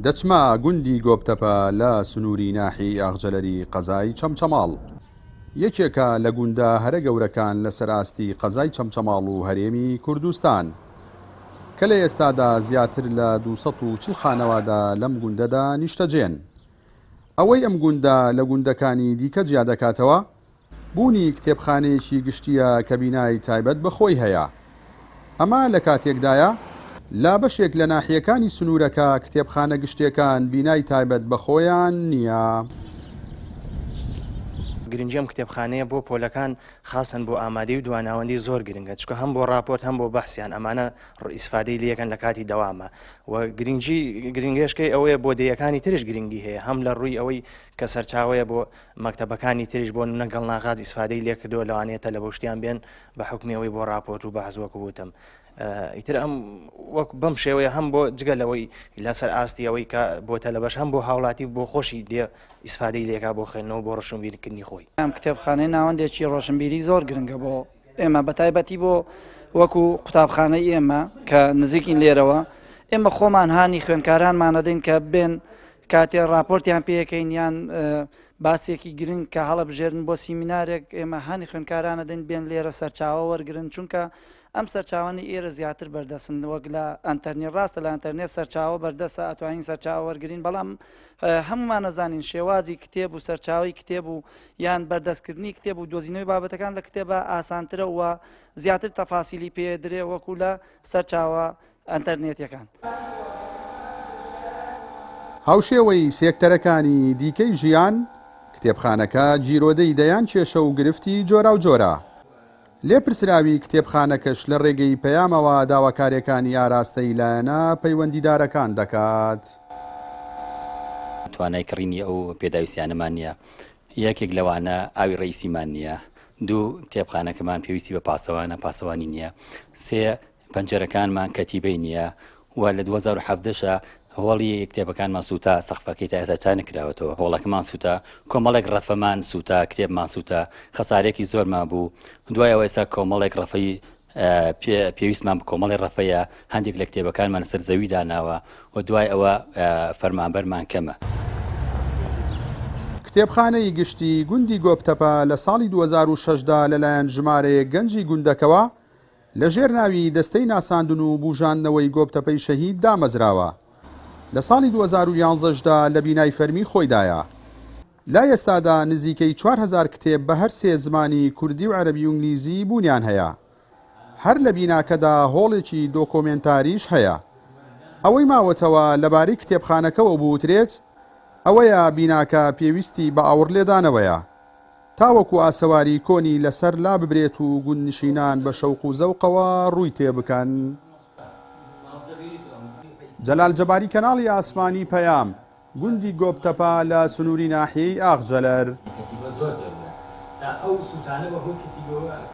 دەچمە گوندی گۆپتەپە لە سنووری ناحیەی ئاغجەلەری قەزای چەمچەماڵ. یەکێکە لە گوندە هەرە گەورەکان لەسەر ئاستی قەزای چەمچەماڵ و هەرێمی کوردستان. کە لە ئێستادا زیاتر لە 240 خانەوادە لەم گوندەدا نیشتەجێن. ئەوەی ئەم گوندە لە گوندەکانی دیکە جیا دەکاتەوە، بوونی کتێبخانەیەکی گشتییە کە بینای تایبەت بە خۆی هەیە. ئەمە لە کاتێکدایە، لە بەشێک لە ناحیەکانی سنوورەکە کتێبخانە گشتییەکان بینای تایبەت بە خۆیان نییە. گرنگی ئەم کتێبخانەیە بۆ پۆلەکان خاسەن بۆ ئامادەی و دواناوەندی زۆر گرنگە چونکە هەم بۆ ڕاپۆرت هەم بۆ بەحسیان ئەمانە ئیسفادەی لێکەن لە کاتی دەوامە و گرنگی گرنگێشکەی ئەوەیە بۆ دێیەکانی ترش گرنگی هەیە هەم لە ڕووی ئەوەی کە سەرچاوەیە بۆ مەکتەبەکانی تریش بۆ نمونە گەڵناغاز ئیسفادەی لێکردووە لەوانەیە تەلەبە و شتیان بێن بە حوکمی ئەوەی بۆ ڕاپۆرت و بەحس وەکو وتم ئیتر ئەم وەک بەم شێوەیە هەم بۆ جگە لەوەی لەسەر ئاستی ئەوەی کە بۆ تەلەبەش هەم بۆ هاوڵاتی بۆ خۆشی دێ ئیسفادەی لێکا بۆ خوێندنەوە بۆ ڕۆشنبیرکردنی خۆی. ئەم کتێبخانەی ناوەندێکی ڕۆشنبیری زۆر گرنگە بۆ ئێمە بەتایبەتی بۆ وەکو قوتابخانەی ئێمە کە نزیکین لێرەوە ئێمە خۆمان هانی خوێندکارانمانەدەین کە بێن کاتێ ڕاپۆرتیان پێەکەین یان باسێکی گرنگ کە هەڵەبژێرن بۆ سیمینارێک ئێمە هانی خوێندکارانە دەین بێن لێرە سەرچاوە وەرگن چونکە ئەم سەرچاوانەی ئێرە زیاتر بەردەستن وەک لە ئەنتەرنێت ڕاستە لە ئەنتەرنێت سەرچاوە بەردەستە ئەتوانین سەرچاوە وەرگین بەڵام هەمومان نەزانین شێوازی کتێب و سەرچاوی کتێب و یان بەردەستکردنی کتێب و دۆزینەوەی بابەتەکان لە کتێبە ئاسانترە و زیاتر تەفاسیلی پێدرێ وەکو لە سەرچاوە ئەنتەرنێتیەکان. هاوشێوەی سێکتەرەکانی دیکەی ژیان، کتێبخانەکە گیرۆدەی دەیان کێشە و گرفتی جۆراوجۆرە. لێپرسراوی کتێبخانەکەش لە ڕێگەی پەیامەوە داواکارییەکانی ئاراستەی لایەنە پەیوەندیدارەکان دەکات. توانای کڕینی ئەو پێداویستیانەمان نییە، یەکێک لەوانە ئاوی ڕەئیسیمان نییە، دوو کتێبخانەکەمان پێویستی بە پاسەوانە، پاسەوانی نییە، سێ پەنجەرەکانمان کەتیبەی نییە و لە 2017 شا هۆڵی کتێبەکانمان سووتا سەقفەکەی تا ئێستا چا نەکراوەتەوە هۆڵەکەمان سووتا کۆمەڵێک ڕەفەمان سووتا کتێبمان سووتا خەسارێکی زۆرمان بوو دوای ئەوە ئێستا کۆمەڵێک ڕەفەی پێویستمان بە کۆمەڵی ڕەفەیە هەندێک لە کتێبەکانمان لەسەر زەوی داناوە و دوای ئەوە فەرمانبەرمان کەمە. کتێبخانەی گشتی گوندی گۆپتەپە لە ساڵی 2006 دا لەلایەن ژمارەیەک گەنجی گوندەکەوە لە ژێر ناوی دەستەی ناساندن و بوژاندنەوەی گۆپتەپەی شەهید دامەزراوە. لە ساڵی 2011 دا لە بینای فەرمی خۆیدایە. لە ئێستادا نزیکەی 4000 کتێب بە هەر سێ زمانی کوردی و عەرەبی و ئینگلیزی بوونیان هەیە. هەر لە بیناکەدا هۆڵێکی دۆکۆمێنتاریش هەیە. ئەوەی ماوەتەوە لەبارەی کتێبخانەکەوە بوترێت ئەوەیە بیناکە پێویستی بە ئاوڕلێدانەوەیە. تاوەکو ئاسەواری کۆنی لەسەر لاببرێت و گوندنشینان بە شەوق و زەوقەوە ڕووی تێبکەن. جەلال جەباری کەناڵی ئاسمانی پەیام، گوندی گۆپتەپە لە سنووری ناحیەی ئاغجەلەر.